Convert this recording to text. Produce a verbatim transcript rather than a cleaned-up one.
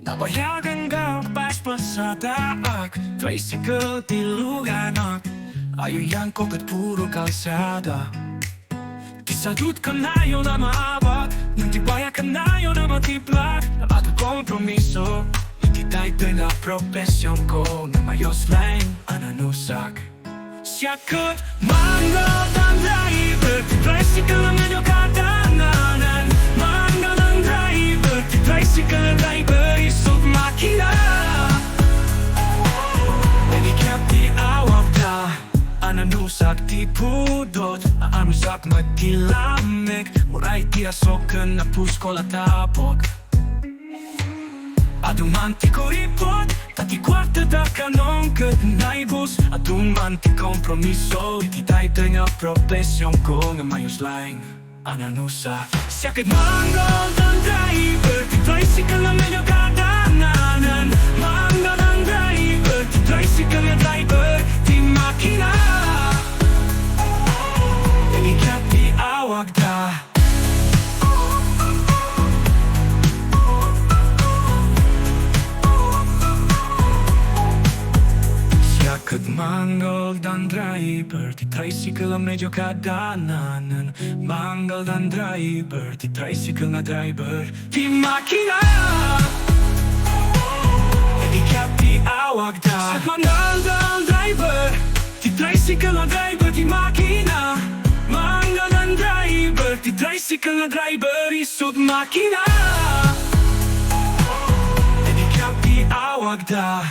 Nabayagan nga agpaspasadaak, tricycle ti luganak. Ayoyanko ket puro kalsada. Ti sadut kanayon a maabak, ngem ti bayak kanayon a matiblag. Adu kompromiso iti daytoy nga profesionko, ngem mayos laeng a nanusak. Siak ket mangngad a driver ti tricycle a medio kadananan. Mangngad a driver ti tricycle a driver isut makina. Iti ket ti awagda a nanusak ti pudot, a anusak met ti lamek, uray ti asok ken napuskol a tapok. Adu man ti kuripot, ta ti kuarta da kanon ket naibus. Adu man ti kompromiso iti daytoy nga profesionko, ngem mayos laeng a nanusak. Siak ket mangngad a driver ti tricycle a medio kadananan. Mangngad a driver ti tricycle nga driver ti makina. Iti ket ti awagda. Siak ket mangngad a driver ti tricycle a medio kadananan. Mangngad a driver ti tricycle nga driver ti makina. Iti ket ti awagda. Siak mangngad a driver ti tricycle a driver ti makina. Mangngad a driver ti tricycle nga driver isut makina. Iti ket ti awagda.